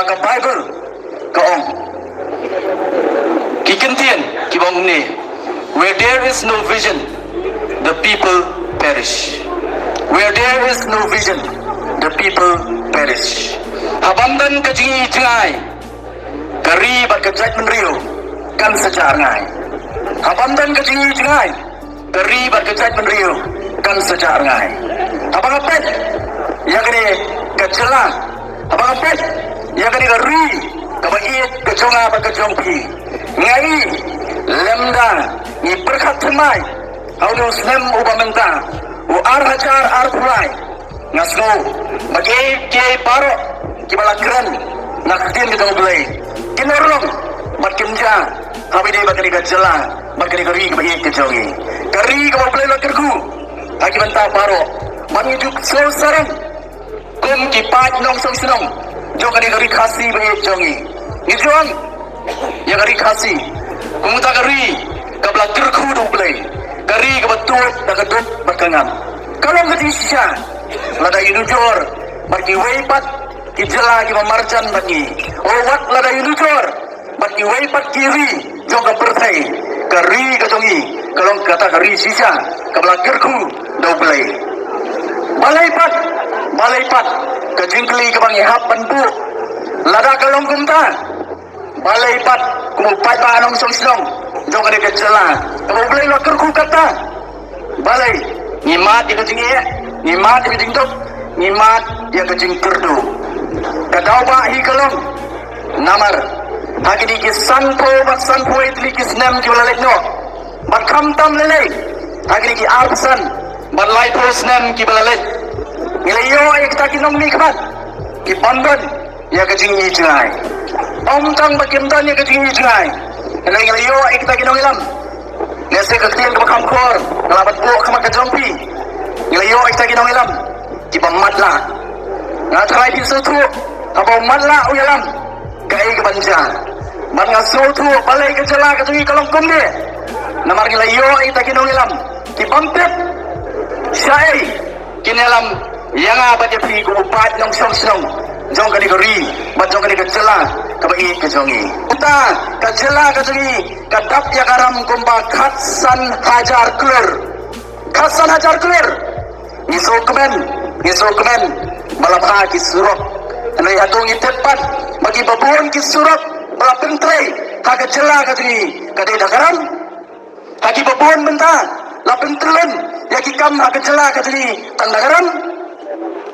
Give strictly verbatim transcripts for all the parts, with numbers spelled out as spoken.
Ka Baibl ka ong, ki kyntien ki ba ong ne, "Where there is no vision, the people perish. Where there is no vision, the people perish." Haba ym don ka jingi jngai, ka ri bad ka jaitbynriew kan sa jah rngai. Haba ym don ka jingi jngai, ka ri bad ka jaitbynriew kan sa jah rngai. Haba nga peit ïa kane ka jylla, haba nga peit ïa kane ka ri kaba ïeit ka jong nga bad ka jong phi, nga i lymda ngi pyrkhat thymmai ha une u snem uba mynta, u ar hajar arphew lai, nga sngew ba kiei kiei baroh kiba la kren na ka ktien ka jong U Blei kin urlong bad kin jia ha kaba ïadei bad kane ka jylla bad kane ka ri kaba ïeit ka jong ngi, ka ri kaba U Blei u la kyrkhu ha ki bynta baroh. Bad ngi ju sngewsarong kum ki paid nongshong shnong jong kane ka ri Khasi ba ïeit jong ngi, ngi ju ong ïa ka ri Khasi kum kata ka ri kaba la kyrkhu da U Blei, ka ri kaba tuid da ka duk bad ka ngam. Ka long ka jingshisha lada ïanujor bad kiwei pat ki jylla kiba marjan bad ngi, oh wat lada ïanujor bad kiwei pat ki ri jong ka pyrthei, ka ri ka jong ngi ka long kata ka ri shisha kaba la kyrkhu da U Blei. Balei pat, balei pat, ka jingkylli kaba ngi hap ban buh, lada ka long kumta, balei pat kum u paidbah nongshong shnong jong kane ka jylla kaba U Blei u la kyrkhu kata, balei ngi mad ïa ka jingeh, ngi mad ïa ka jingduk, ngi mad ïa ka jingkyrduh? Ka daw ba hi ka long namar ha kine ki sanphew bad sanphew wei tylli ki snem kiba la leit noh, bad khamtam lei lei ha kine ki arphew san bad laiphew snem kiba la leit, ngi la ïoh ïa kita ki nongmihkhmat ki ban don ïa ka jingïohi jngai. Ym tang ba kim don ïa ka jingïohi jngai, hynrei ngi la ïoh ïa kita ki nongïalam. Lehse ka ktien kaba kham khor nga lah ban buh ha khmat ka jong phi, ngi la ïoh ïa kita ki nongïalam kiba matlah. Nga tharai phi sngewthuh, haba u matlah u ïalam, kaei kaban jia? Bad nga sngewthuh balei ka jylla ka jong ngi ka long kumne. Namar ngi la ïoh ïa kita ki nongïalam kibym tip shaei kin ïalam ïa nga bad ïa phi kum u paid nongshong shnong jong kane ka ri bad jong kane ka jylla kaba ïeit ka jong ngi. Kumta ka jylla ka jong ngi ka dap ïa ka ram kumba khatsan hajar klur. Khatsan hajar klur. Ngi sngewkmen, ngi sngewkmen ba la bha ki surok. Hynrei hato ngi tip pat ba kiba bun ki surok ba la pyntrei ha ka jylla ka jong ngi ka dei da ka ram? Ha kiba bun mynta la pyntyllun ïa ki kam ha ka jylla ka jong ngi tang da ka ram?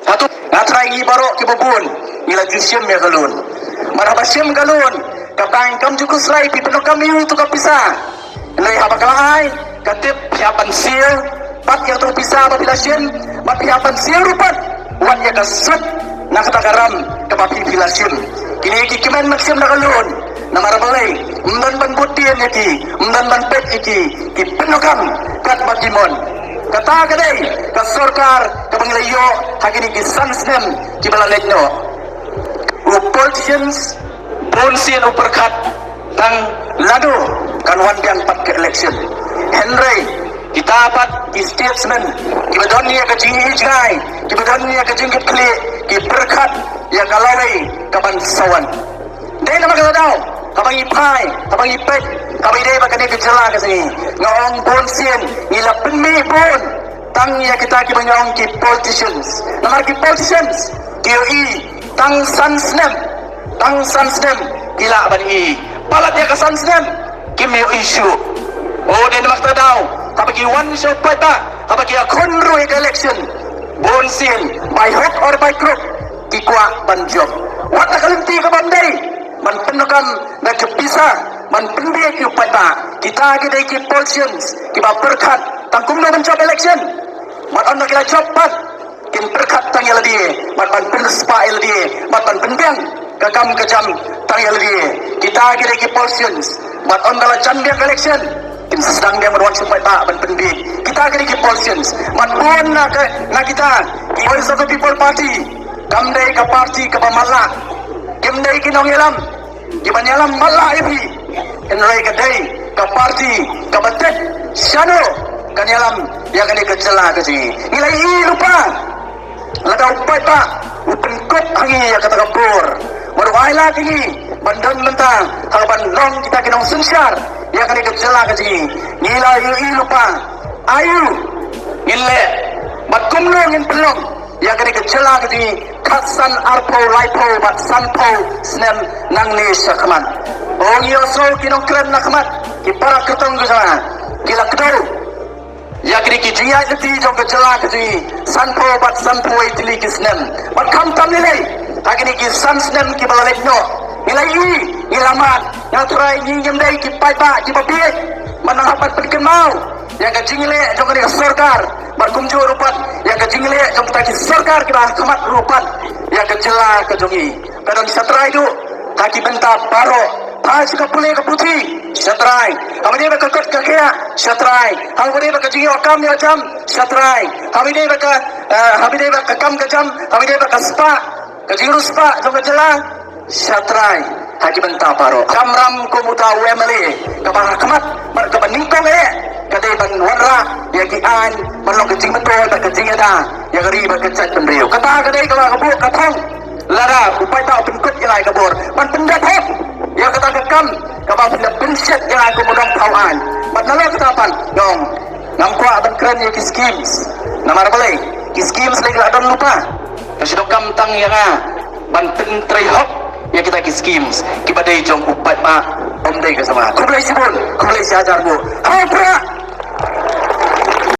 Hato, nga tharai ngi baroh kiba bun ngi la ju shim ïa ka loan. Bad haba shim ka loan, ka bank kam ju khuslai phi pyndonkam ïa uto ka pisa. Hynrei haba ka la ai, ka tip phi hap ban siew pat ïa uto ka pisa ba phi la shim, bad phi hap ban siew ruh pat wat ïa ka sut na kata ka ram kaba phi, phi la shim. Kine ki kmen ban shim da ka loan. Namar balei? Ym don ban bud dien ïa ki, ym don ban peit ïa ki, ki pyndonkam katba ki mon. Kata ka dei ka sorkar kaba ngi la ïoh ha kine ki san snem kiba la leit noh. U politicians bunsien u pyrkhat tang lano kan wan biang pat ka election. Hynrei kita pat ki statesmen kiba don ïa ka jingïohi jngai, kiba don ïa ka jingkitkhlieh, ki pyrkhat ïa ka lawei kaban sa wan. Dei namar kata ka daw haba ngi phai, haba ngi peit, haba ïadei bad kane ka jylla ka jong ngi, nga ong bunsien ngi la pynmih bun tang ïa kita kiba ngi ong ki politicians. Namar ki politicians ki ïohi tang san snem, tang san snem ki lah ban ïohi. Palat ïa ka san snem kim ïohi shuh. Oh, dei namar kata ka daw haba ki wan sha u paidbah, haba ki ïakhun ruh ïa ka election, bunsien by hook or by crook ki kwah ban jop. Wat la ka lynti kabym dei ban pyndonkam da ka pisa ban pynbiej ïa u paidbah. Kita ki dei ki politicians kiba pyrkhat tang kumno ban jop election. Bad ynda ki la jop pat kin pyrkhat tang ïa lade bad ban pynspah ïa lade bad ban pynbiang ka kam ka jam tang ïa lade. Kita ki dei ki politicians bad ynda la jan biang ka election kin sa sdang biang ban wan sha u paidbah ban pynbiej. Kita ki dei ki politicians bad bun na ka, na kita ki Voice of the People Party kam dei ka party kaba matlah. Kim dei ki nongïalam kiban ïalam matlah ïa phi. Hynrei ka dei ka party kaba tip shano kan ïalam ïa kane ka jylla ka jong ngi. Ngi la ïohi lypa lada u paidbah u pynkup ha ngi ïa kata ka bor, wat Ai la ki ngi ban don mynta ha ban long kita ki nongsynshar ïa kane ka jylla ka jong ngi. Ngi la ïohi lypa aïu ngin leh bad kumno ngin pynlong ïa kane ka jylla ka jong ngi khatsan, arphew, laiphew bad sanphew snem nangne sha khmat. O ngi ïohsngew ki nongkren na khmat, ki para kyrtong ka jong nga ki la kdew ïa kine ki jingïaid lynti jong ka jylla ka jong ngi sanphew bad sanphew wei tylli ki snem. Bad khamtam lei lei ha kine ki san snem kiba la leit noh, ngi la ïohi, ngi la mad, nga trai ngi ngim dei ki paidbah kiba bieit. Bad nang hap ban pynkynmaw ïa ka jingleh jong kane ka sorkar bad kumjuh ruh pat ïa ka jingleh jong kita ki sorkar kiba ha khmat ruh pat ïa ka jylla ka jong ngi. Ka don shatrai duh ha ki bynta baroh. Phai sha ka pule ka puthi, shatrai. Haba ïadei bad ka kot ka khiah, shatrai. Haba ïadei bad ka jingïoh kam ïoh jam, shatrai. Haba ïadei bad ka, eh, haba ïadei bad ka kam ka jam, haba ïadei bad ka spah, ka jingriewspah jong ka jylla, shatrai. Ha ki bynta baroh. Kamram kum uta u M L A kaba ha khmat bad kaba nyngkong eh ka dei ban wanrah ïa ki aiñ ban long ka jingmyntoi bad ka jingïada ïa ka ri bad ka jaitbynriew. Kata ka dei kaba ka buh ka thong. Lada u paidbah u pynkut ïa la ka bor ban pyndep hok ïa kata ka kam kaba pynda pynshet ïa la kum u nongthaw aiñ. Bad nalor kata pat nga ong ngam kwah ban kren ïa ki schemes. Namar balei? Ki schemes lei la don lypa. Ka shu donkam tang ïa nga ban pyntrei hok ïa kita ki schemes kiba dei jong u paidbah, ym dei ka jong nga. Khublei shibun, khublei shihajar nguh. Hau prah.